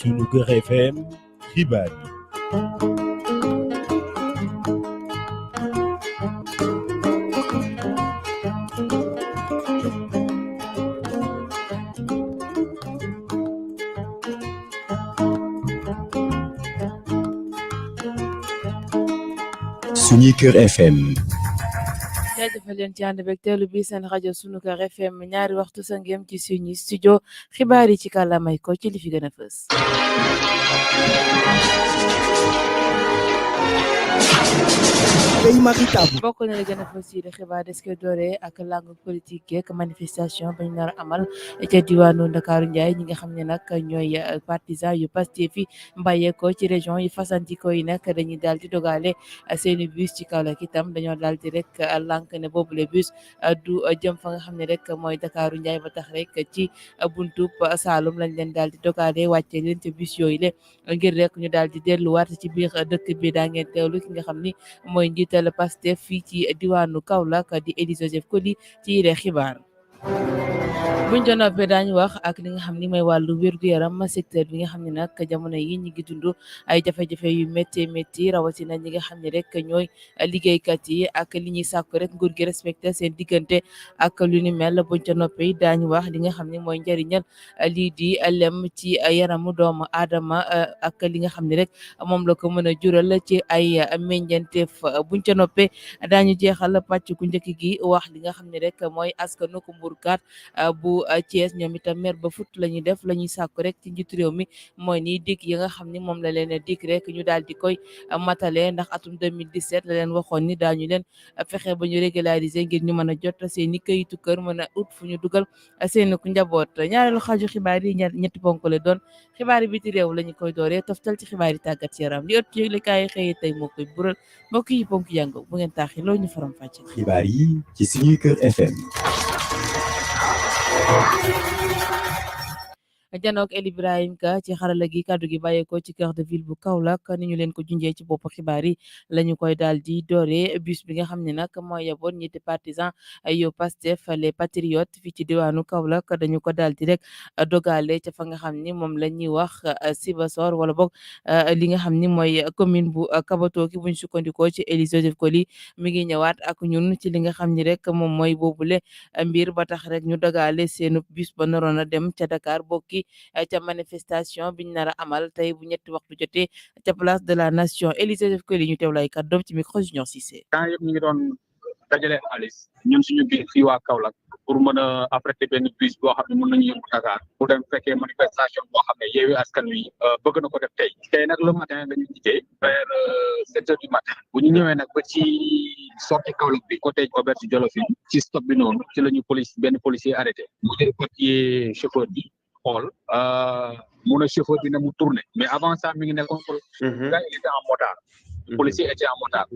Sunuker FM xibaar yi. Sunuker FM. jaajëfal leen ci ànd beeg teelu bi seen rajo Sunuker FM ñaari waxtu sa ngem ci suñu studio xibaar yi ci kàllaamay ko ci li fi gën a fës. bokk na la gën a fës yi de xibaar des ko dooree ak langue politique ak manifestation bañ nar a amal ca diwaanu Ndakaaru Njaay ñi nga xam ne nag ñooy partisan yu Pastef yi mbayyeeko ci région yi fasantikoo yi nag dañuy daal di dogale seeni bus ci Kaolack itam dañoo daal di rek lànk ne boobule bus du jëm fa nga xam ne rek mooy Ndakaaru Njaay ba tax rek ci buntub Saalum lañ leen daal di dogale wàcce leen ci bus yooyu le ngir rek ñu daal di delluwaat ci biir dëkk bi daa ngeen teewlu ki nga xam ni mooy njiital Pastef fii ci diwaanu Kaolack di Ely Joseph Coly ci yile xibaar. buñ doon noppee daañu wax ak li nga xam ni mooy wàllu wér-gu-yaram secteur bi nga xam ne nag jamono yi ñi ngi dund ay jafe-jafe yu métti rawatina ñi nga xam ne rek ñooy liggéeykat yi ak li ñuy sàkku rek nguur gi respecté seen diggante ak lu ni mel buñ ca noppee daañu wax li nga xam ne mooy njëriñal lii di lem ci yaramu doomu aadama ak li nga xam ne rek moom la ko mën a jural ci ay meññeenteef buñ ca noppee daañu jeexal pàcc ku njëkk gi wax li nga xam ne rek mooy askanu ko mburkaat bu Thiès ñoom itam mer ba fut la ñuy def la ñuy sàkku rek ci njiitu réew mi mooy ni dig yi nga xam ni moom la leen dig rek ñu daal di koy matale ndax atum 2017 la leen waxoon ni daañu leen fexe ba ñu régulariser ngir ñu mën a jot seen i këyitu kër mën a ut fu ñu dugal seen ku njaboot ñaareelu xaaju xibaar yi ñetti ponk la doon xibaar yi biti réew la ñu koy dooree toftal ci xibaar yi tàggat yaram li ëtt yëglekaay yi xëyee tey moo koy bural mbokk yi ponk yàngo bu ngeen taaxi loolu ñu faram fàcce xibaar yi ci Sunuker FM. janook El Ibrahim Ka ci xarala gi kàddu gi bàyyeekoo ci cœur de ville bu Kaolack ni ñu leen ko junjee ci bopp xibaar yi la ñu koy daal di dooree bus bi nga xam ne nag mooy yaboon ñetti partisan yu Pastef les patriotes fii ci diwaanu Kaolack dañu ko daal di rek dogale ca fa nga xam ni moom la ñuy wax Sibassor wala boog li nga xam ni mooy commune bu Kabatoki buñ sukkandikoo ci Ely Joseph Coly mi ngi ñëwaat ak ñun ci li nga xam ni rek moom mooy boobule mbir ba tax rek ñu dogale seenu bus ba naroon a dem ca Dakar bokki ca manifestation biñ nar a amal tey bu ñetti waxtu jotee ca place de la nation Ely Joseph Coly ñu teewlay kàddoom ci micro Junior Cissé. temps yëpp ñu ngi doon dajale xaalis ñun suñu biir fii waa Kaolack pour mën a affréter benn bus boo xam ne mën nañu yóbbu Dakar pour dem fekkee manifestation boo xam ne Yewwi Askan Wi bëgg na ko def tey nag le matin dañu quitté vers 7 heures du matin bu ñu ñëwee nag ba ci sortie Kaolack bi côté auberge Djolofine ci stop bi noonu ci la ñu benn policier arrêté mu jël papier chauffeur bi xool mu ne chauffeur bi ne mu tourné mais avant ça mi ngi nekkoon gars il était en motard policier était en motard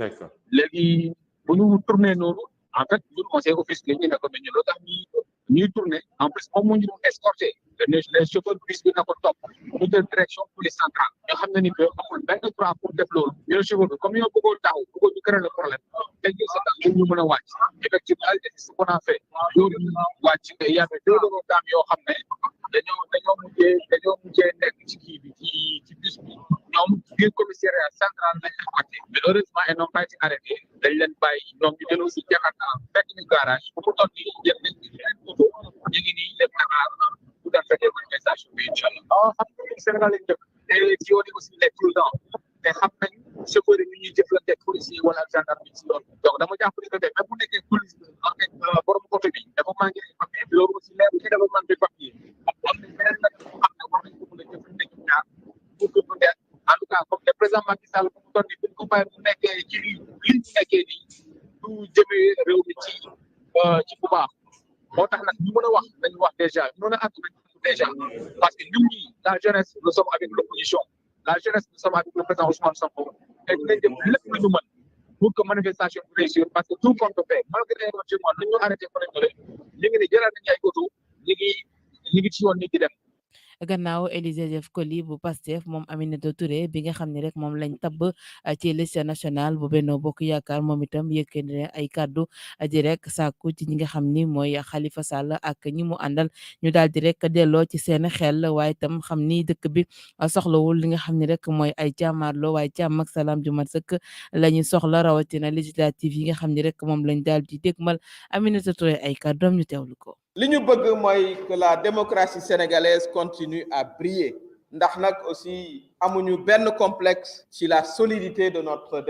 léegi bu ñu tourné noonu en fait ñun conseil office la ñu ne ko mais ñun loo tax ñuy tourné en plus moom moo ñu doon escorté les chauffeurs bus bi na ko topp mu jël direction police centrale ñoo xam ne ni que amul benn droit pour def loolu ñu ne chauffeur bi comme ñoo bëggoon taxaw bëggoon ñu créer le problème dañ jël sa temps ñu mën a wàcc effectivement c'est ce qu'on a fait loolu wàcc il y avait 2 dames yoo xam ne dañoo mujjee nekk ci kii bi ci bus bi ñoom biir commissariat central lañ xamante mais heureusement ils n'ont pas été arrêtés dañ leen bàyyi ñoom ñu dellu si Jakarta fekk ñu garage bu mu toll nii jël nañ leen photo ñu ngi nii dem Dakar pour dem fekkee manifestation bi incha allah. xam nga Sénégal lañ dëkk te ci yoon yi aussi les prudents te xam nañ chauffeur yi ñu ñuy jëflante ak policier wala ak gendarme bi ci yoon donc dama jàpp ni que même bu nekkee police en fait borom oto bi dafa manqué ay papier loolu aussi leer ci dafa manqué papier am na beneen nag boo xam ne war nañ ko mën a jëflante ñoom ñaar pour que mu def en tout cas comme le président Macky Sall bu mu toll nii bu ñu ko bàyyi mu nekkee ci li mu nekkee nii du jëmee réew mi ci bu baax moo tax nag ñu mën a wax dañu wax déjà ñu mën a àgg déjà parce que ñun ñii la jeunesse nous sommes avec l'opposition la jeunesse nous sommes avec le président Ousmane Sonko et dinañ def lépp lu ñu mën pour que manifestation bi réussir parce que tout compte fait malgré éventuellement lu ñu arrêté fa ñu ngi ne jëlaat nañu ay auto ñu ngi ci yoon nit di dem. gannaaw Elisabeth Coly bu Pastef moom Aminata Touré bi nga xam ne rek moom lañ tabb ci liste nationale bu Benno Bokk Yaakaar moom itam yëkkati ne ay kàddu di rek sàkku ci ñi nga xam ni mooy Khalifa Sall ak ñi mu àndal ñu daal di rek delloo ci seen xel waaye itam xam ni dëkk bi soxlawul li nga xam ne rek mooy ay jàmmaarloo waaye jàmm ak salaam ju mat sëkk la ñu soxla rawatina législative yi nga xam ne rek moom lañ daal di dégmal Aminata Touré ay kàddoom ñu teewlu ko. li ñu bëgg mooy que la démocratie sénégalaise continue à briller ndax nag aussi amuñu benn complexe ci la solidité de notre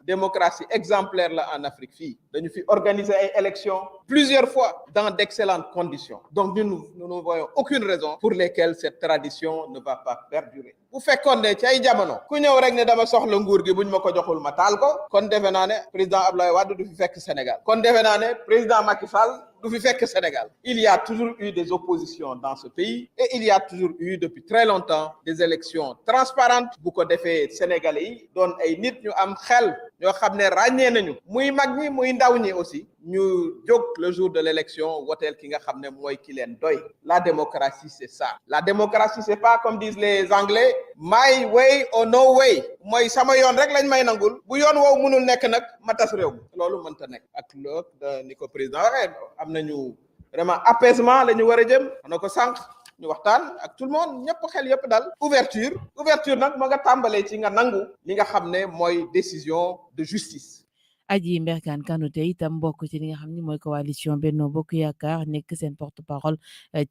démocratie exemplaire la en Afrique fii dañu fi organiser ay élections plusieurs fois dans d'excellentes conditions donc nous ne voyons aucune raison pour lesquelles cette tradition ne va pas perdurer bu fekkoon ne ci ay jamono ku ñëw rek ne dama soxla nguur gi buñ ma ko joxul ma taal ko kon defe naa ne président Abdoulaye Wade du fi fekk Sénégal kon defe naa ne président Macky Sall du fi fekk Sénégal il y a toujours eu des oppositions dans ce pays et il y a toujours eu depuis très longtemps des élections transparentes bu ko defee Sénégalais yi doon ay nit ñu am xel ñoo xam ne ràññee nañu muy mag ñi muy ndaw ñi aussi ñu jóg le jour de l'élection woteel ki nga xam ne mooy ki leen doy la démocratie c'est ça la démocratie c'est pas comme disent les Anglais my way or no way mooy sama yoon rek lañ may nangul bu yoon woowu mënul nekk nag ma tas réew mi loolu mënta nekk ak loolu ni ko président waxee am nañu vraiment apaisement la ñu war a jëm na ko sànq ñu waxtaan ak tout le monde ñëpp xel yëpp dal ouverture nag ma nga tàmbalee ci nga nangu li nga xam ne mooy décision de justice. Aji Mbergane Kanouté itam bokk ci li nga xam ni mooy coalition Benno Bokk Yaakaar nekk seen porte-parole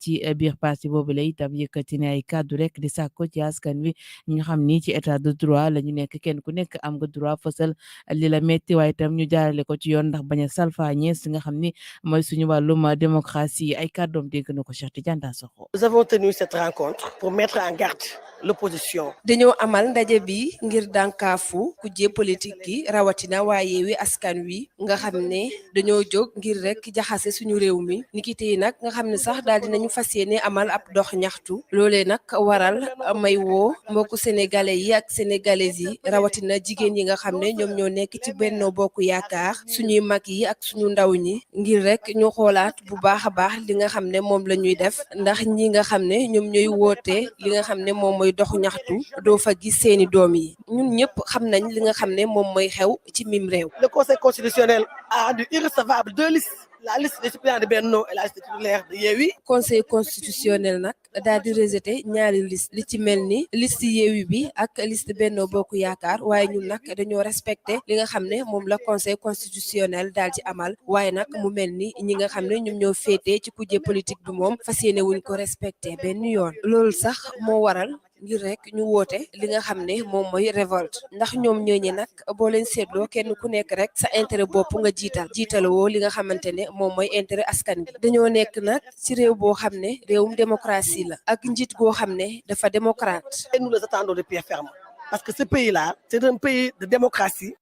ci biir parti boobu la itam yëkkati ne ay kàddu rek di sàkko ci askan wi ñu xam ni ci état de droit la ñu nekk kenn ku nekk am nga droit fësal li la metti waaye itam ñu jaarale ko ci yoon ndax bañ a salfaañe si nga xam ni mooy suñu wàllum démocratie ay kàddoom dégg na ko Cheikh Tidiane Dansokho. Nous avons tenu cette rencontre pour mettre en garde l'opposition. dañoo amal ndaje bi ngir dànkaafu kujje politique gi rawatina waa Yewwi Askan Wi nga xam ne dañoo jóg ngir rek jaxase suñu réew mi niki tey nag nga xam ne sax daal dinañu fas yéene amal ab dox ñaxtu loolee nag waral may woo mbokku sénégalais yi ak sénégalaises yi rawatina jigéen yi nga xam ne ñoom ñoo nekk ci Benno Bokk Yaakaar suñuy mag yi ak suñu ndaw ñi ngir rek ñu xoolaat bu baax a baax li nga xam ne moom la ñuy def ndax ñi nga xam ne ñoom ñooy woote li nga xam ne moom mooy doxu ñaxtu doo fa gis seeni doom yi ñun ñëpp xam nañ li nga xam ne moom mooy xew ci mim réew. Le Conseil constitutionnel a rendu irrecevable deux listes, la liste des suppléants de Benno et la liste titulaire de Yewwi. Conseil constitutionnel nag daal di rejeté ñaari liste li ci mel ni liste Yewwi bi ak liste Benno Bokk Yaakaar waaye ñun nag dañoo respecté li nga xam ne moom la Conseil constitutionnel daal di amal waaye nag mu mel ni ñi nga xam ne ñoom ñoo féetee ci kujje politique bi moom fas yéene wuñ ko respecté benn yoon loolu sax moo waral ngir rek ñu woote li nga xam ne moom mooy révolte ndax ñoom ñooñu nag boo leen seetloo kenn ku nekk rek sa intérêt bopp nga jiitaloo li nga xamante ne moom mooy intérêt askan bi dañoo nekk nag ci réew boo xam ne réewum démocratie la ak njiit goo xam ne dafa démocrate. Et nous les attendons de pied ferme parce que ce pays-là c'est un pays de démocratie.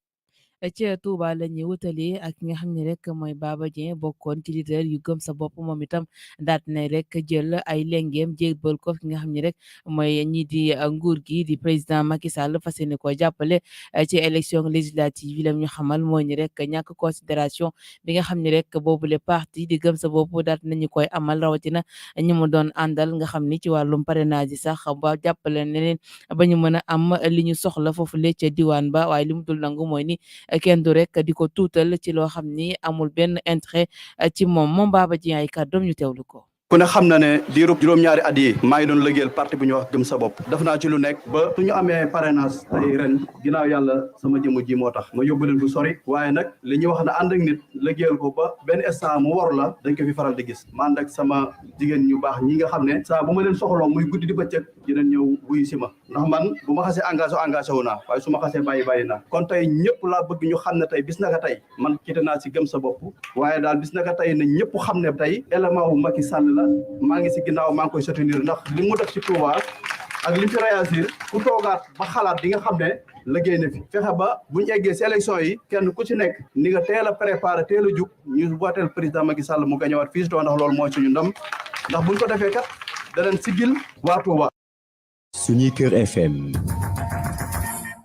ci Touba la ñuy wutalee ak nga xam ne rek mooy Baba Dieng bokkoon ci leader yu gëm sa bopp moom itam daat na rek jël ay lengeem jébbal ko ki nga xam ne rek mooy ñi di nguur gi di président Macky Sall fas yéene ko jàppale ci élection législative yi la ñu xamal mooy ni rek ñàkk considération bi nga xam ne rek boobu le parti di gëm sa bopp daat nañu koy amal rawatina ñi mu doon àndal nga xam ni ci wàllum parrainage yi sax ba jàppale ne leen ba ñu mën a am li ñu soxla foofu le ca diwaan ba waaye li mu dul nangu mooy ni kenn du rek di ko tuutal ci loo xam ni amul benn intérêt ci moom Baba Dieng ay kàddoom ñu teewlu ko. ku ne xam na ne diirub juróom-ñaari at yi maa ngi doon liggéeyal parti bu ñuy wax gëm sa bopp def naa ci lu nekk ba suñu amee parrainage tey ren ginnaaw yàlla sama jëmm ji moo tax ma yóbbu leen fu sori waaye nag li ñuy wax ne ànd ak nit liggéeyal ko ba benn instant mu war la dañ ko fi faral di gis ma ànd ak sama jigéen ñu baax ñi nga xam ne saa bu ma leen soxloo muy guddi di bëccëg dinañ ñëw wuyu si ma ndax man bu ma xasee engagé wu naa waaye su ma xasee bàyyi naa kon tey ñëpp laa bëgg ñu xam ne tey bis naka tey man quitté naa si gëm sa bopp waaye daal bis naka tey ne ñëpp xam ne tey élément wu Macky Sall la maa ngi si ginnaaw maa ngi koy soutenir ndax li mu def ci Touba ak li mu fi réagir ku toogaat ba xalaat di nga xam ne liggéey na fi fexe ba bu ñu eggee si élection yi kenn ku ci nekk ni nga teel a préparé teel a jug ñu wooteel président Macky Sall mu gañëwaat fii si Touba ndax loolu mooy suñu ndam ndax buñ ko defee kat danañ sigil waa Touba. Suñu Kër FM.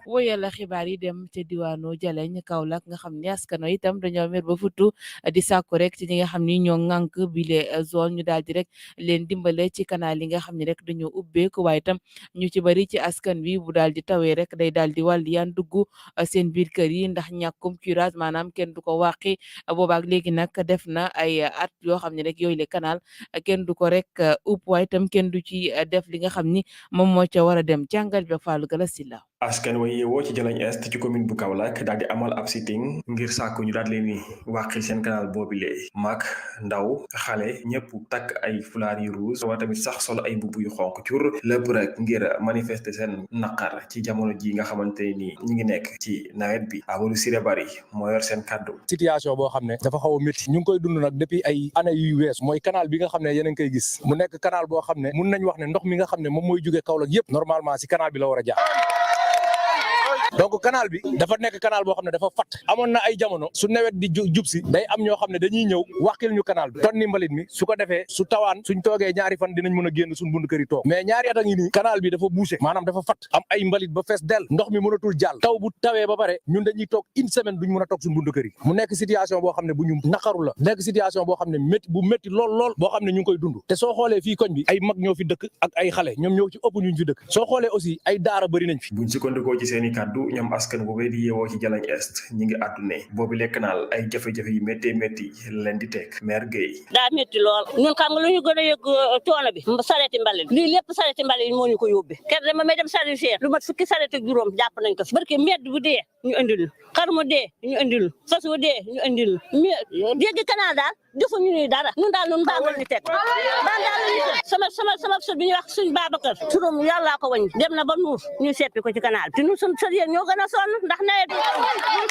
woyal xibaar yi dem ca diwaanu Jaleñ Kaolack nga xam ne askan wi itam dañoo mer ba futu di sàkku rek ci ñi nga xam ni ñoo ŋànk bile zone ñu daal di rek leen dimbale ci canal yi nga xam ne rek dañoo ubbeeku waaye itam ñu ci bari ci askan wi bu daal di tawee rek day daal di wàll yaan dugg seen biir kër yi ndax ñàkkum curage maanaam kenn du ko wàqi boobaak léegi nag def na ay at yoo xam ne rek yooyu le canal kenn du ko rek upp waaye itam kenn du ci def li nga xam ni moom moo ca war a dem jàngal bi Fallou Galasila askan wa yeewoo ci Jalañ Est ci commune bu Kaolack daal di amal ab sitting ngir sàkku ñu daal leen ni wàqil seen canal boobile mag ndaw xale ñëpp takk ay fulaar yu rouge wala tamit sax solo ay mbubb yu xonk cur lépp rek ngir manifester seen naqar ci jamono ji nga xamante ni ñi ngi nekk ci nawet bi Amadou Siré Bari moo yor seen kàddu situation boo xam ne dafa xaw a métti ñu ngi koy dund nag depuis ay année yu wees mooy canal bi nga xam ne yéen a ngi koy gis mu nekk canal boo xam ne mun nañ wax ne ndox mi nga xam ne moom mooy jógee Kaolack yëpp normalement si canal bi la war a jaar donc canal bi dafa nekk canal boo xam ne dafa fatt amoon na ay jamono su nawet di jub si day am ñoo xam ne dañuy ñëw wàqil ñu canal bi tonni mbalit mi su ko defee su tawaan suñ toogee ñaari fan dinañ mën a génn suñ bund kër yi toog mais ñaari at a ngi nii canal bi dafa bouché maanaam dafa fatt am ay mbalit ba fees del ndox mi mënatul jàll taw bu tawee ba pare ñun dañuy toog une semaine duñ mën a toog suñ bund kër yi mu nekk situation boo xam ne bu ñu naqaru la nekk situation boo xam ne métti bu métti lool boo xam ne ñu ngi koy dund te soo xoolee fii koñ bi ay mag ñoo fi dëkk ak ay xale ñoom ñoo ci ëpp ñu fi dëkk soo xoolee aussi ay daara bëri nañ fi buñ sukkandikoo ci seeni kàddu ñoom askan boobee di yeewoo ci Jalañ Est ñi ngi àddune boobu lekk naal ay jafe-jafe yu métti leen di teg maire Guèye daa métti lool ñun xam nga lu ñu gën a yëg coono bi sareeti mbalit lii lépp sareeti mbalit moo ñu ko yóbbee ker dama may dem service lu mat fukki sareet ak juróom jàpp nañ ko fi barke mbedd bu dee ñu indil xar mu dee ñu indil fas bu dee ñu indil dégg canal daal defuñu ni dara ñun daal ñun baa ñu teg baa daal ñu teg sama sët bi ñuy wax suñ Babacar turam yàllaa ko wañ dem na ba nuur ñu seppi ko ci canal bi te ñun suñ sët yéen ñoo gën a sonn ndax nawet bi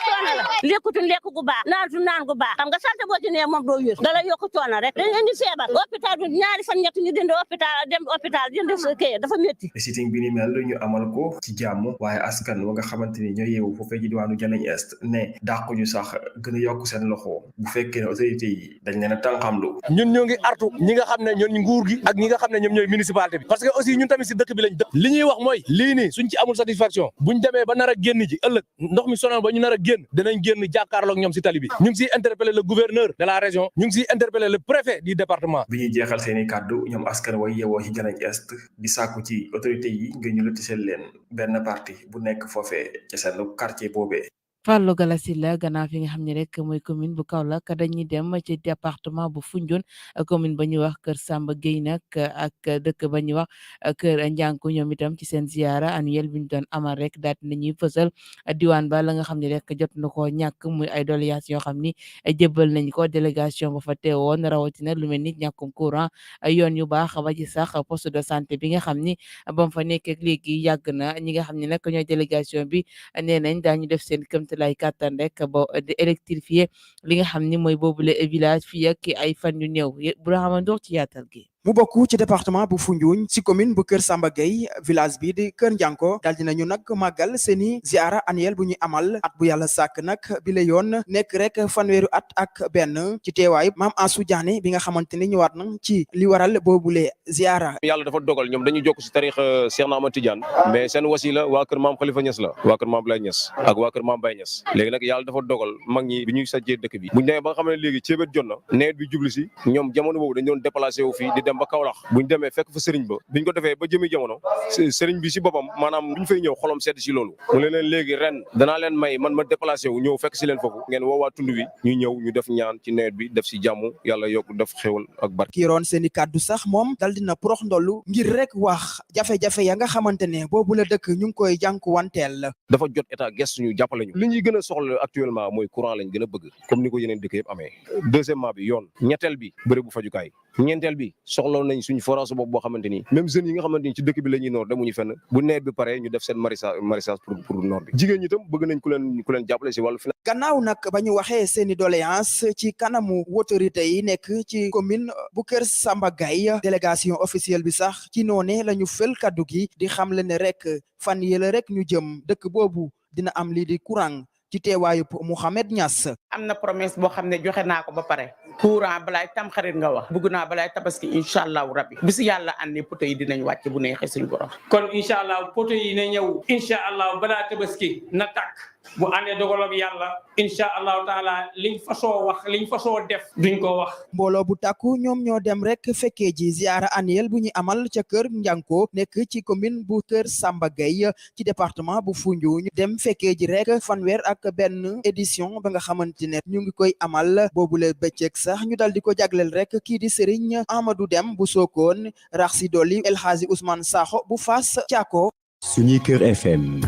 coono la lekkutuñ lekk gu baax naantuñ naan gu baax xam nga salte boo ci nee moom doo wér dala yokk coono rek dañ indi feebar hôpital bi ñaari fan ñett ñu dindi hôpital jënd kay dafa métti sitting bi ni mel ñu amal ko ci jàmm waaye askan wa nga xamante ni ñoo yeewu foofee ci diwaanu Jalañ Est ne dàquñu sax gën a yokk seen loxo bu fekkee ne autorité yi dañ leen a tànqamlu ñun ñoo ngi artu ñi nga xam ne ñoon nguur gi ak ñi nga xam ne ñoom ñooy municipalité bi parce que aussi ñun tamit si dëkk bi lañ dëkk li ñuy wax mooy lii nii suñ ci amul satisfaction buñ demee ba nar a génn ji ëllëg ndox mi sonal ba ñu nar a génn dinañ génn jàkkaarloog ñoom si tali bi ñu ngi siy interpeller le gouverneur de la région ñu ngi siy interpeller le préfet du département bi ñuy jeexal seeni kàddu ñoom askan way yeewoo ci Jalañ Est di sàkku ci autorité yi ngir ñu lotiseel leen benn parti bu nekk foofee ci seen quartier boobee Fallou Galasila gannaaw fi nga xam ne rek mooy commune bu Kaolack dañuy dem ci département bu Foundiougne commune ba ñuy wax Kër Samba Gueye nag ak dëkk ba ñuy wax Kër Njànku ñoom itam ci seen ziara annuelle bi ñu doon amal rek daal nañuy fësal diwaan ba la nga xam ne rek jot na ko ñàkk muy ay doléances yoo xam ni jébbal nañ ko délégation ba fa teewoon rawatina lu mel ni ñàkkum courant yoon yu baax ba ci sax poste de santé bi nga xam ni ba mu fa nekk ak léegi yàgg na ñi nga xam ne nag ñooy délégation bi nee nañ daañu def seen lay kàttan rek ba di électrifier li nga xam ni mooy boobule village fii ak ay fan yu néew bu la xamandoor ci yaatal gi mu bokk ci département bu Foundiougne ci commune bu Kër Samba Gueye village bi di Kër Njànko daal dinañu nag màggal seeni ziara annuelle bu ñuy amal at bu yàlla sàkk nag bi la yoon nekk rek fanweeru at ak benn ci teewaayu maam Assou Diané bi nga xamante ni ñëwaat na ci li waral boobule ziara. yàlla dafa dogal ñoom dañu jokk si tarix Cheikh Ahmad Tidiane mais seen wasila waa kër maam Khalifa Niass la waa kër maam Ablaye Niass ak waa kër maam Baye Niass léegi nag yàlla dafa dogal mag ñi bi ñuy sajjee dëkk bi buñ demee ba nga xam ne léegi ceebet jot na nawet bi jublu si ñoom jamono boobu dañ doon déplacé wu fii di dem ba Kaolack buñ demee fekk fa sëriñ ba biñ ko defee ba jëmi jamono sëriñ bi si boppam maanaam buñ fay ñëw xolom sedd si loolu mu leen léegi ren danaa leen may man ma déplacé wu ñëw fekk si leen foofu ngeen woowaa tund wi ñu ñëw ñu def ñaan ci nawet bi def si jàmm yàlla yokk def xéwal ak barke kii roon seeni kàddu sax moom dal dina prox ndollu ngir rek wax jafe-jafe ya nga xamante ne boobu la dëkk ñu ngi koy jànku wanteel dafa jot état gestu ñu jàppale ñu li ñuy gën a soxla actuellement mooy courant lañ gën a bëgg comme ni ko yeneen dëkk yëpp amee deuxièmement bi yoon ñetteel bi bëre bu fajukaay ñeenteel bi soxla nañ suñu forage boobu boo xamante ni même jeunes yi nga xamante ni ci dëkk bi la ñuy noor demuñu fenn bu nawet bi pare ñu def seen maraîchage pour noor bi jigéen ñi tam bëgg nañ ku leen jàppale si wàllu finance. gannaaw nag ba ñu waxee seeni doléance ci kanamu autorité yi nekk ci commune bu Kër Samba Gaye délégation officielle bi sax ci noone la ñu fël kaddu gi di xamle ne rek fan yële rek ñu jëm dëkk boobu dina am lii di courant ci teewaayu Mouhamed Niass. am na promesse boo xam ne joxe naa ko ba pare courant balaay tam xarit nga wax bugg naa balaay tabaski incha allahu rabbi bisu yàlla andi poto yi dinañ wàcc bu neexee suñu borom. kon incha allah poto yi na ñëw incha allah balaa tabaski na takk bu àndee dogalam yàlla incha allahu taala liñ fasoo wax liñ fasoo def duñ ko wax. mbooloo bu takku ñoom ñoo dem rek fekkee ji ziara annuelle bu ñu amal ca kër Ndianko nekk ci commune bu Kër Samba Gueye ci département bu Foundiougne dem fekkee ji rek fanweer ak benn édition ba nga xamante ne ñu ngi koy amal boobule bëccëg sax ñu dal di ko jagleel rek kii di Serigne Amadou Dem bu Sokone rax si dolli El Hadji Ousmane Sakho bu Fass Thiako. suñuy kër FM.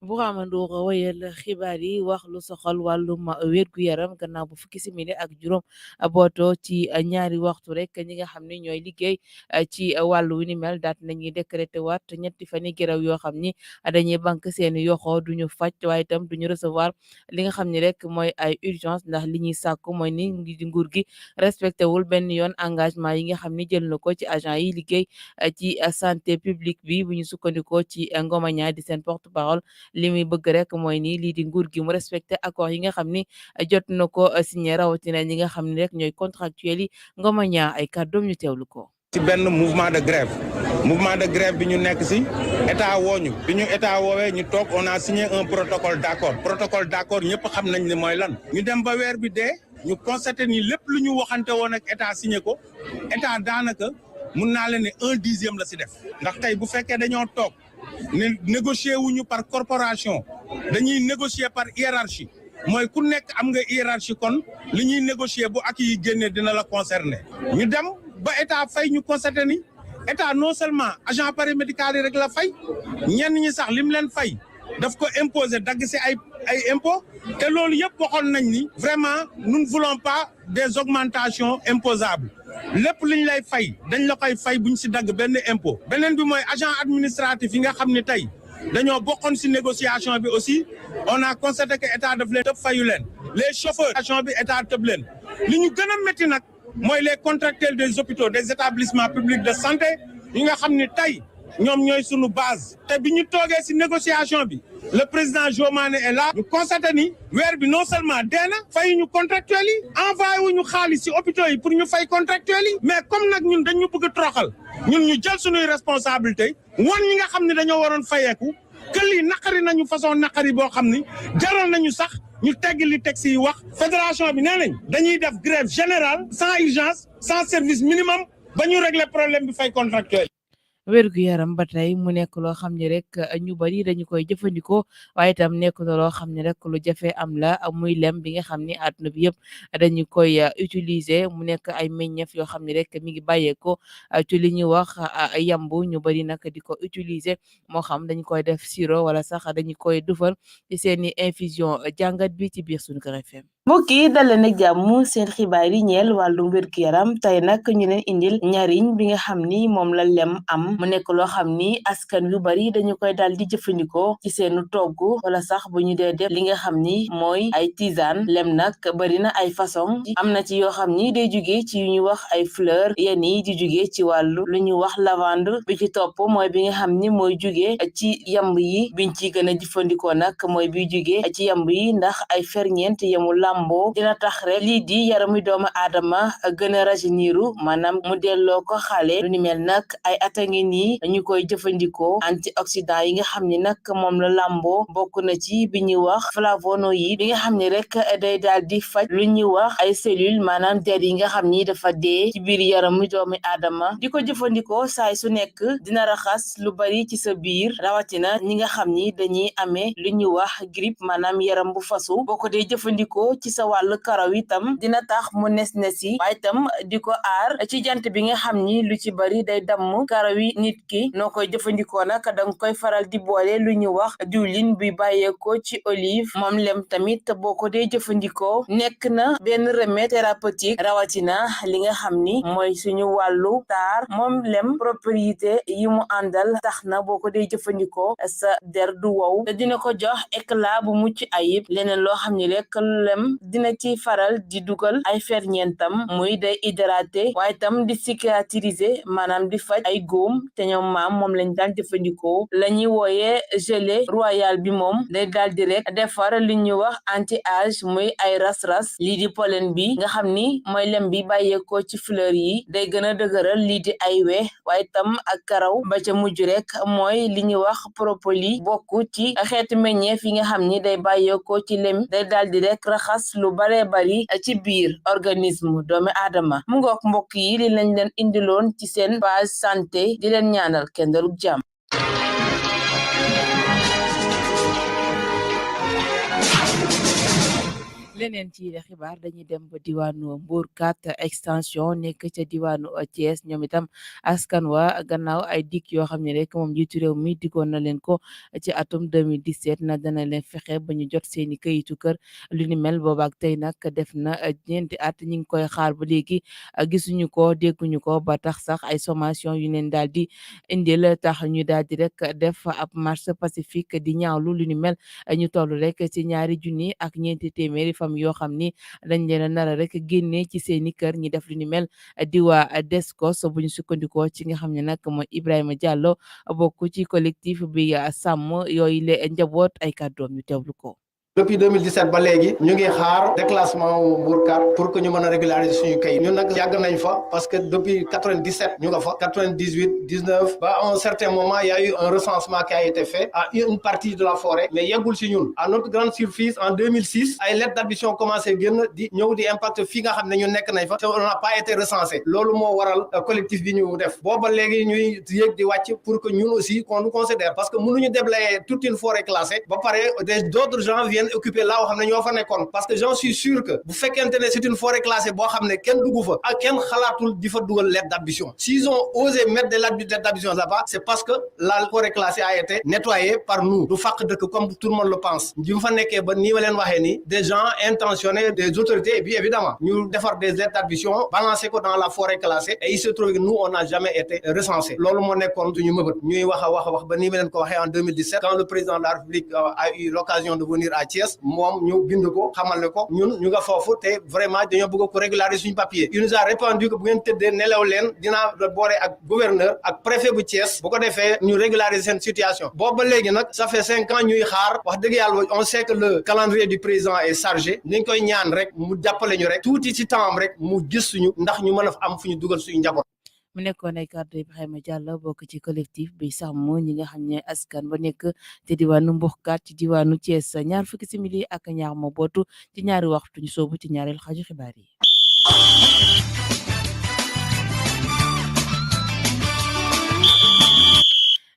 Bourama Ndour wayal xibaar yi wax lu soxal wàllum wér-gu-yaram gannaaw bu fukki simili ak juróom booto ci ñaari waxtu rek ñi nga xam ne ñooy liggéey ci wàllu wi ni mel daat nañuy décrété waat ñetti fani geraw yoo xam ni dañuy banque seen yoxo duñu faj waaye itam duñu recevoir li nga xam ni rek mooy ay urgence ndax li ñuy sàkku mooy ni nguur gi respecté wul benn yoon engagement yi nga xam ni jël na ko ci agent yi liggéey ci santé publique bi bu ñu sukkandikoo ci Ngoma Ñaa di seen porte parole li muy bëgg rek mooy ni lii di nguur gi mu respecté accord yi nga xam ni jot na ko signé rawatina ñi nga xam ni rek ñooy contractuels yi Ngoma Ñaa ay kàddoom ñu teewlu ko. ci benn mouvement de grève bi ñu nekk si état wooñu bi ñu état woowee ñu toog on a signé un protocole d'accord ñëpp xam nañ ne mooy lan ñu dem ba weer bi dee ñu constaté ni lépp lu ñu waxante woon ak état signé ko état daanaka mun naa leen ne 1/10 la si def ndax tey bu fekkee dañoo toog ne négocier wuñu par corporation dañuy négocier par hiérarchie mooy ku nekk am nga hiérarchie kon li ñuy négocier bu ak yi génnee dina la concerner ñu dem ba état fay ñu constaté ni état non seulement agent paramédical yi rek la fay ñenn ñi sax lim leen fay daf ko imposer dagg si ay impôts te loolu yëpp waxoon nañ ni vraiment nous ne voulons pas des augmentations imposables lépp li ñu lay fay dañ la koy fay buñ si dagg benn impôt beneen bi mooy agent administratif yi nga xam ne tey dañoo bokkoon si négociation bi aussi on a constaté que état daf leen tëb fayu leen les chauffeurs bi état tëb leen li ñu gën a métti nag mooy les contractuels des hôpitaux des établissements publics de santé yi nga xam ne tey ñoom ñooy sunu base te bi ñu toogee si négociation bi le président Diomaye est là ñu constaté ni weer bi non seulement dee na fay ñu contractuels yi envoyé wu ñu xaalis si hôpitaux yi pour ñu fay contractuels yi mais comme nag ñun dañ ñu bëgg a toroxal ñun ñu jël suñuy responsabilité wan ñi nga xam ne dañoo waroon fayeeku que lii naqari nañu façon naqari boo xam ni jaral nañu sax ñu tegg li texte yi wax fédération bi nee nañ dañuy def grève générale sans urgence sans service minimum ba ñu régler problème bi fay contractuel. wérgu yaram ba tey mu nekk loo xam ne rek ñu bari dañu koy jëfandikoo waaye itam nekk na loo xam ne rek lu jafe am la muy lem bi nga xam ne àdduna bi yëpp dañu koy utiliser mu nekk ay meññeef yoo xam ne rek mi ngi bàyyeeko ci li ñuy wax yambu ñu bari nag di ko utiliser moo xam dañu koy def sirop wala sax dañu koy dufal ci seeni infusion jàngat bi ci biir Sunuker FM. mbokk yi dalee nag jàmm seen xibaar yi ñeel wàllum wérgu yaram tey nag ñu leen indil njariñ bi nga xam ni moom la lem am mu nekk loo xam ni askan yu bari dañu koy daal di jëfandikoo ci seenu togg wala sax bu ñu dee def li nga xam ni mooy ay tisane lem nag bari na ay façon am na ci yoo xam ni day jugee ci yu ñu wax ay fleur yenn yi di jugee ci wàllu lu ñu wax lavande bi ci topp mooy bi nga xam ni mooy jugee ci yamb yi biñ ci gën a jëfandikoo nag mooy bi jugee ci yamb yi ndax ay ferñeent yamu làmboo dina tax rek lii di yaramu doomu aadama gën a rajeuniru maanaam mu delloo ko xale lu ni mel nag ay atangi nii ñu koy jëfandikoo antioxydant yi nga xam ni nag moom la làmboo bokk na ci bi ñuy wax flavonoïde bi nga xam ni rek day daal di faj lu ñuy wax ay cellules maanaam der yi nga xam ni dafa dee ci biir yaramu doomu aadama di ko jëfandikoo saay su nekk dina raxas lu bari ci sa biir rawatina ñi nga xam ni dañuy amee lu ñuy wax grippe maanaam yaram bu fasu boo ko dee jëfandikoo ci sa wàllu karaw itam dina tax mu nes-nesi waaye itam di ko aar ci jant bi nga xam ni lu ci bari day damm karaw yi nit ki noo koy jëfandikoo nag danga koy faral di boole lu ñu wax diwlin bi bàyyeekoo ci olive moom lem tamit boo ko dee jëfandikoo nekk na benn remède thérapeutique rawatina li nga xam ni mooy suñu wàllu taar moom lem propriété yi mu àndal tax na boo ko dee jëfandikoo sa der du wow te dina ko jox éclat bu mucc ayib leneen loo xam ni rek lem itam dina ci faral di dugal ay ferñeentam muy day hydraté waaye itam di cicatriser maanaam di faj ay góom te ñoom maam moom lañ daan jëfandikoo la ñuy wooyee gelée royale bi moom day daal di rek defar li ñuy wax anti âge muy ay ras-ras lii di pollen bi nga xam ni mooy lem bi bàyyeekoo ci fleur yi day gën a dëgëral lii di ay we waaye itam ak karaw ba ca mujj rek mooy li ñuy wax propolis bokk ci xeetu meññeef yi nga xam ni day bàyyeekoo ci lem day daal di rek raxas lu baree bari ci biir organisme doomi aadama mu ngook mbokk yi li lañ leen indiloon ci seen page santé di leen ñaanal kenn dalug jàmm. leneen ci xibaar dañuy dem ba diwaanu Mbour 4 extension nekk ca diwaanu Thiès ñoom itam askan wa gannaaw ay dikk yoo xam ne rek moom jiitu réew mi diggoon na leen ko ci atum 2017 na dana leen fexe ba ñu jot seeni këyitu kër lu ni mel boobaak tey nag def na ñeenti at ñi ngi koy xaar ba léegi gisuñu ko dégguñu ko ba tax sax ay sommation yu leen daal di indil tax ñu daal di rek def ab marche pacifique di ñaawlu lu ni mel ñu toll rek ci ñaari junni ak ñeenti téeméeri yoo xam ni dañ leen a nar rek génne ci seeni kër ñi def lu ni mel di waa Descos bu ñu sukkandikoo ci nga xam ne nag mooy Ibrahima Diallo bokk ci collectif bi sàmm yooyu le njaboot ay kàddoom ñu teewlu ko. depuis 2017 ba léegi ñu ngi xaar déclassement wu Mbour 4 pour que ñu mën a régulariser suñu kayit ñun nag yàgg nañ fa parce que depuis 97 ñu nga fa 98 19 ba à un certain moment il y a eu un recensement qui a été fait à une partie de la forêt mais yeggul si ñun à notre grande surprise en 2006 ay lettres d'admission commencé génn di ñëw di impact fii nga xam ne ñu nekk nañ fa te on n'a pas été recensé loolu moo waral collectif bi ñu def booba léegi ñuy yéeg di wàcc pour que ñun aussi qu'on nous considère parce que mënuñu déblayer toute une forêt classée ba pare d'autres gens viennent occupé là oo xam ne ñoo fa nekkoon parce que j'en suis sûr que bu fekkente ne c'est une forêt classée boo xam ne kenn dugg fa ak kenn xalaatul di fa dugal lettre d'admission s'ils ont osé mettre des lettres d'admission là-bas c'est parce que la forêt classée a été nettoyée par nous du fàq dëkk comme tout le monde le pense bi mu fa nekkee ba nii ma leen waxee nii des gens intentionnés des autorités et puis évidemment ñu defar des lettres d'admission balancer ko dans la forêt classée et il se trouve que nous on n'a jamais été recensés loolu moo nekkoon suñu mëbët ñuy wax ba nii ma leen ko waxee en 2017 quand le président de la République a eu l'occasion de venir à Thiès moom ñu bind ko xamal ne ko ñun ñu nga foofu te vraiment dañoo bëgg ko régulariser suñu papier il nous a répondu que bu ngeen tëddee nelaw leen dinaa boole ak gouverneur ak préfet bu Thiès bu ko defee ñu régulariser seen situation boobu ba léegi nag ça fait 5 ans ñuy xaar wax dëgg yàlla on sait que le calendrier du président est chargé ni ñu koy ñaan rek mu jàppale ñu rek tuuti ci temps rek mu gis suñu ndax ñu mën a am fu ñu dugal suñu njaboot. mu nekkoon ay kàddu Ibrahima Diallo bokk ci collectif bi sàmm ñi nga xam ne askan ba nekk ci diwaanu Mbour 4 ci diwaanu Thiès ñaar fukki simili ak ñaar moo bootu ci ñaari waxtu ñu soobu ci ñaareelu xaaju xibaar yi.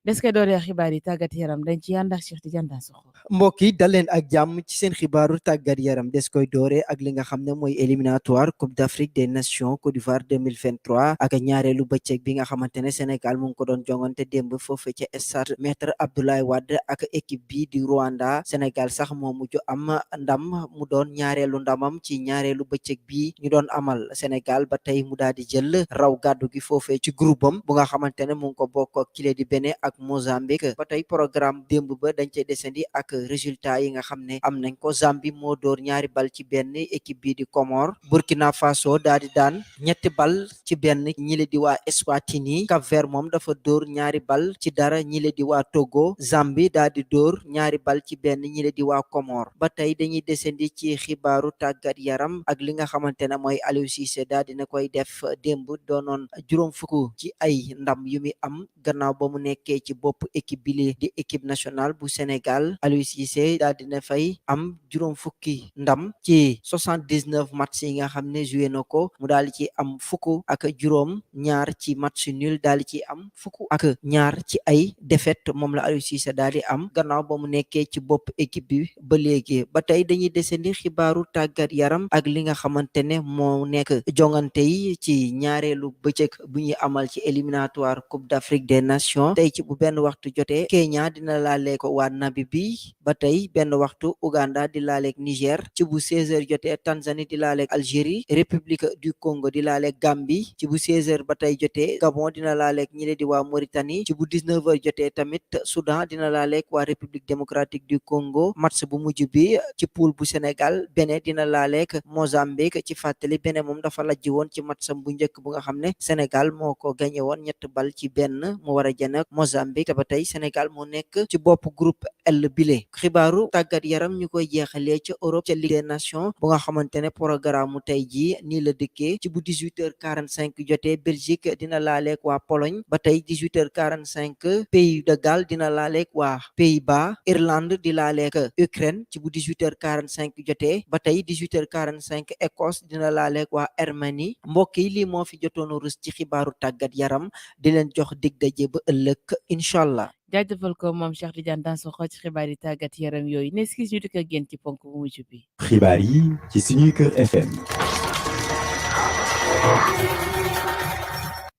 des koy dooree xibaar yi tàggat yaram dañ ci ànd ak Cheikh Tidiane Dansokho. mbokk yi dal leen ak jàmm ci seen xibaaru tàggat yaram des koy dooree ak li nga xam ne mooy éliminatoire Coupe d'Afrique des Nations Côte d'Ivoire 2023 ak ñaareelu bëccëg bi nga xamante ne Sénégal mu ngi ko doon jongante démb foofu ca stade Maître Abdoulaye Wade ak équipe bi di Rwanda Sénégal sax moo mujj am ndam mu doon ñaareelu ndamam ci ñaareelu bëccëg bi ñu doon amal Sénégal ba tey mu daal di jël raw gàddu gi foofee ci groupe am bu nga xamante ne mu ngi ko bokk ak kile di Bénin ak Mozambique ba tey programme démb ba dañ cey desandi ak résultat yi nga xam ne am nañ ko Zambie moo door ñaari bal ci benn équipe bi di Comore Burkina Faso daal di daan ñetti bal ci benn ñile di waa Eswatini Cap-Vert moom dafa door ñaari bal ci dara ñile di waa Togo Zambie daal di door ñaari bal ci benn ñile di waa Comore ba tey dañuy desandi ci xibaaru tàggat yaram ak li nga xamante ne mooy Aliou Cissé daal dina koy def démb doonoon juróom fukk ci ay ndam yu muy am gannaaw ba mu nekkee ci bopp équipe bi di équipe nationale bu Sénégal Aliou Cissé daal dina fay am juróom fukki ndam ci 79 match yi nga xam ne joué na ko mu daal ci am fukk ak juróom ñaar ci match nul daal ci am fukk ak ñaar ci ay défaite moom la Aliou Cissé daal di am gannaaw ba mu nekkee ci bopp équipe bi ba léegi ba tey dañuy desandi xibaaru tàggat yaram ak li nga xamante ne moo nekk jongante yi ci ñaareelu bëccëg bu ñuy amal ci éliminatoire Coupe d'Afrique des Nations tey ci bu benn waxtu jotee Kenya dina laaleeg waa Namibie ba tey benn waxtu Uganda di laaleeg Niger ci bu 16h jotee Tanzanie di laaleeg Algérie République du Congo di laaleeg Gambie ci bu 16h ba tey jotee Gabon dina laaleeg ñi di waa Mauritanie ci bu 19h jotee tamit Soudan dina laaleeg waa République démocratique du Congo match bu mujj bi ci poule bu Sénégal Bénin dina laaleeg Mozambique ci fàttali Bénin moom dafa lajj woon ci matcham bu njëkk bu nga xam ne Sénégal moo ko gagné woon 3-1 mu war a jën ak Mozambique te ba tey Sénégal moo nekk ci bopp groupe L bile xibaaru tàggat yaram ñu koy jeexalee ca Europe ca Ligue des Nations bu nga xamante ne programme mu tey jii nii la dëkkee ci bu 18h45 jotee Belgique dina laaleeg waa Pologne ba tey 18h45 Pays de Galles dina laaleeg waa Pays-Bas Irlande di laaleeg Ukraine ci bu 18h45 jotee ba tey 18h45 Écosse dina laaleeg waa Arménie mbokk yi lii moo fi jotoon rus ci xibaaru tàggat yaram di leen jox dig daje ba ëllëg incha allah. jaajëfal ko moom Cheikh Tidiane Dansokho ci xibaar yi tàggat yaram yooyu ne skis ñu dikk ak yéen ci ponk bu mujj bi. xibaar yi ci suñuy kër FM.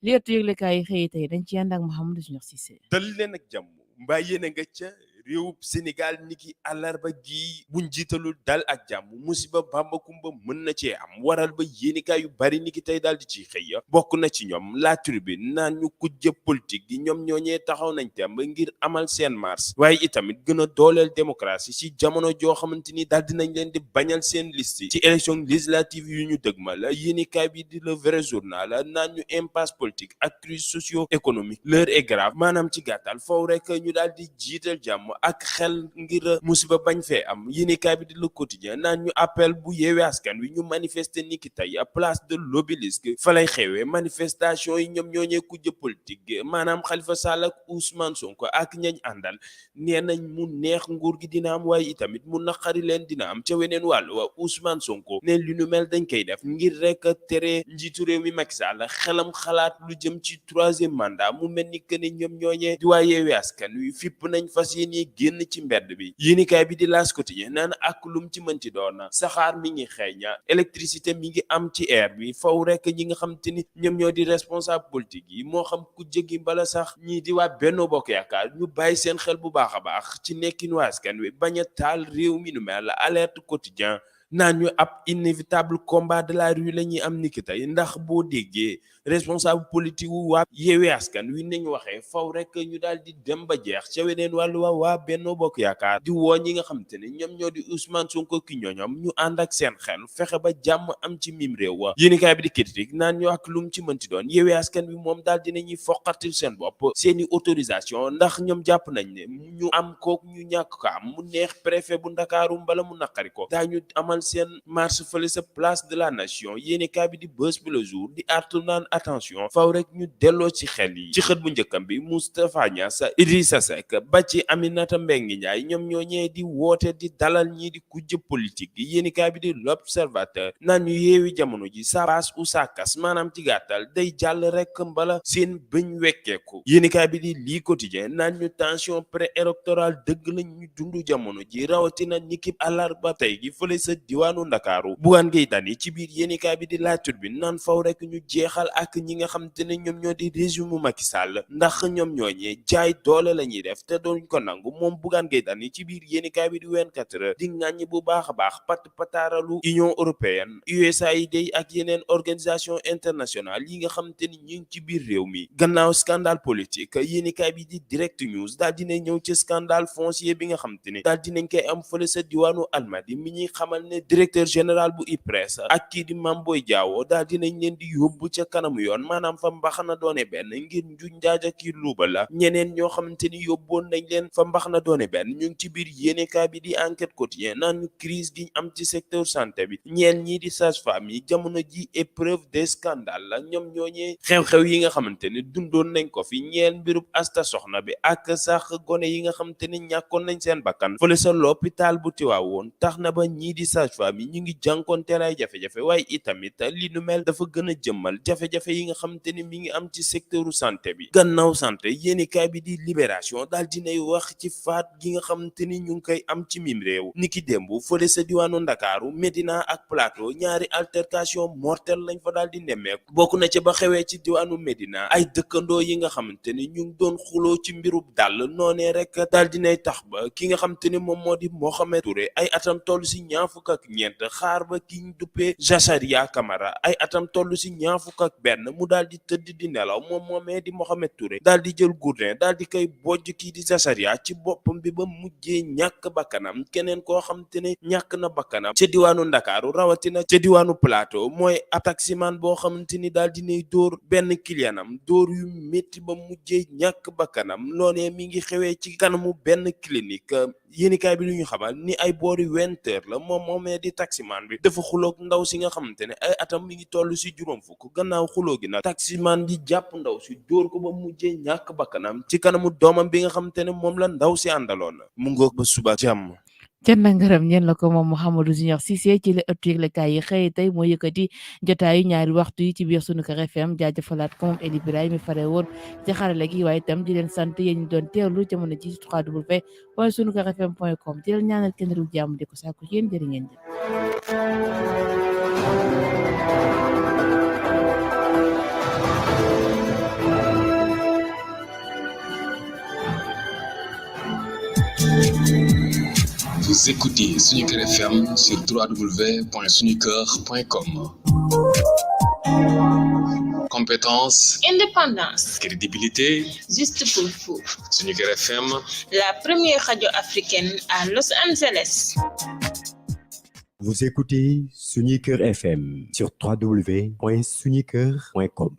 li ëttu yëglekaay yi xëy tey dañ ci ànd ak Mouhamadou Junior Cissé. dal leen ak jàmm mbaa yéen a nga ca réewub Sénégal niki àllarba gi buñ jiitalul dal ak jàmm musiba bambakumba mën na cee am waral ba yéenikaay yu bari niki tey daal di ciy xëy bokk na ci ñoom La Tribune naan ñu kujje politique gi ñoom ñooñee taxaw nañ temb ngir amal seen mars waaye itamit gën a dooleel démocratie ci jamono joo xamante ni daal dinañ leen di bañal seen liste ci élection législative yu ñu dëgmal yéenikaay bi di Le Vrai Journal naan ñu impasse politique ak crise socio-économique l'heure est grave maanaam ci gàttal foofu rek ñu daal di jiital jàmm ak xel ngir musiba bañ fee am yéenekaay bi di Le Quotidien naan ñu appel bu Yewwi Askan Wi ñu manifester niki tey à place de l'Obélisque fa lay xewee manifestation yi ñoom ñooñee kujje politique maanaam Khalifa Sall ak Ousmane Sonko ak ñañ àndal nee nañ mu neex nguur gi dina am waaye itamit mu naqari leen dina am ca weneen wàll waa Ousmane Sonko ne lu nu mel dañ koy def ngir rek tere njiitu réew mi Macky Sall xelam xalaat lu jëm ci 3e mandat mu mel ni que ne ñoom ñooñee di waa Yewwi Askan Wi fipp nañ fas yéene génn ci mbedd bi yéenikaay bi di L'As Quotidien naan ak lum ci mënti doon saxaar mi ngi xeeña électricité mi ngi am ci air bi faw rek ñi nga xam te ni ñoom ñoo di responsable politique yi moo xam ku jéggi bala sax ñii di waa Benno Bokk Yaakaar ñu bàyyi seen xel bu baax a baax ci nekkin waa askan wi bañ a taal réew mi nu mel alerte quotidien naan ñu ab inévitable combat de la rue la ñuy am niki tey ndax boo déggee responsable politique wu waa Yewwi Askan Wi nañu waxee faw rek ñu daal di dem ba jeex ca weneen wàllu waa Benno Bokk Yaakaar di woo ñi nga xam te ne ñoom ñoo di Ousmane Sonko ki ñooñom ñu ànd ak seen xel fexe ba jàmm am ci mim réew wa yéenikaay bi di critique naan ñu ak lu mu ci mënti doon Yewwi Askan Wi moom daal dinañuy foqatil seen bopp seeni autorisation ndax ñoom jàpp nañ ne ñu am kook ñu ñàkk ko am mu neex préfet bu Ndakaaru mbala mu naqari ko daañu amal seen marche fële sa place de la nation yéenikaay bi di Buzz bi le jour di artu naan attention faw rek ñu delloo ci xel yi ci xët bu njëkkam bi Moustapha Niass Idrissa Seck ba ci Aminata Mbengue Ndiaye ñoom ñoo ñee di woote di dalal ñii di kujje politique gi yéenikaay bi di L'Observateur naan ñu yeewi jamono ji ça passe ou ça casse maanaam ci gàttal day jàll rek mbala seen bëñ wekkeeku yéenikaay bi di lii quotidien naan ñu tension pré-électorale dëgg lañ ñu dund jamono ji rawatina nikib àllarba tey gi fële sa diwaanu Ndakaaru Bougane Gueye Dany ci biir yéenikaay bi di La Tribune naan faw rek ñu jeexal ak ñi nga xam te ne ñoom ñoo di régime Macky Sall ndax ñoom ñooñee jaay doole la ñuy def te doon ko nangu moom Bougane Gueye Dany ci biir yéenikaay bi di 24 heures di ŋàññi bu baax a baax pataaralu Union européenne USAID ak yeneen organisation internationale yi nga xam te ni ñu ngi ci biir réew mi gannaaw scandale politique yéenikaay bi di Direct News daal dina ñëw ci scandale foncier bi nga xam te ni daal dinañ koy am fële sa diwaanu Almadi mi ñuy xamal ne directeur général bu IPRES ak kii di Mame Boye Diao daal dinañ leen di yóbbu ca kanamu yoon maanaam fa mbaxana doone benn ngir njuñ njaaja ki luuba la ñeneen ñoo xamante ni yóbboon nañ leen fa mbaxana doone benn ñu ngi ci biir yéenekaay bi di Enquête Quotidien naan crise gi am ci secteur santé bi ñeen ñii di sage-femme yi jamono ji épreuve des scandales la ñoom ñooñee xew-xew yi nga xamante ni dundoon nañ ko fi ñeel mbirub Asta Soxna bi ak sax gone yi nga xamante ni ñàkkoon nañ seen bakkan fële sa l'hôpital bu Tivaouane tax na ba ñii di sage sage-femme yi ñu ngi jànkonteel ay jafe-jafe waaye itamit li nu mel dafa gën a jëmmal jafe-jafe yi nga xamante ni mi ngi am ci secteuru santé bi gannaaw santé yéenekaay bi di Libération daal dinay wax ci faat gi nga xamante ni ñu ngi koy am ci mim réew niki démb fële sa diwaanu Ndakaaru Médina ak Plateau ñaari altercation mortelle lañ fa daal di nemmeeku bokk na ci ba xewee ci diwaanu Médina ay dëkkandoo yi nga xamante ni ñu ngi doon xuloo ci mbirub dàll noonee rek daal dinay tax ba ki nga xamante ni moom moo di Mohamed Touré ay atam toll si ñaar fukk ak ñeent xaar ba ki ñu duppee Jacharia Camara ay atam toll si ñaar fukk ak benn mu daal di tëdd di nelaw moom moomee di Mohamed Touré daal di jël gourdin daal di koy bojj kii di Jacharia ci boppam bi ba mujjee ñàkk bakkanam keneen koo xamante ne ñàkk na bakkanam ca diwaanu Ndakaaru rawatina ca diwaanu Plateau mooy ab taximan boo xamante ni daal dinay dóor benn clientam dóor yu métti ba mujjee ñàkk bakkanam loonee mi ngi xewee ci kanamu benn clinique yéenikaay bi lu ñu xamal ni ay boori 20h la moom moomee di taximan bi dafa xuloog ndaw si nga xamante ne ay atam mi ngi toll si juróom fukk gannaaw xuloo gi nag taximan di jàpp ndaw si dóor ko ba mujjee ñàkk bakkanam ci kanamu doomam bi nga xamante ne moom la ndaw si àndaloon mu ngoog ba suba jàmm. cant ak ngërëm ñeen la ko moom Mouhamadou Junior Cissé ci la ëttu yëglekaay yi xëy tey moo yëkkati jotaayu ñaari waxtu yi ci biir Sunuker FM jaajëfalaat ko moom Eli Birahim mi fare woon ci xarale gi waaye itam di leen sant yéen ñu doon teewlu jamono ji www.sunukerfm.com di leen ñaanal kenn ru jàmm di ko sàkku ci yéen jërë ngeen jëf. Vous écoutez Sunuker FM sur www.sunuker.com. Compétence, indépendance, crédibilité, juste pour vous. Sunuker FM, la première radio africaine à Los Angeles. Vous écoutez Sunuker FM sur www.sunuker.com.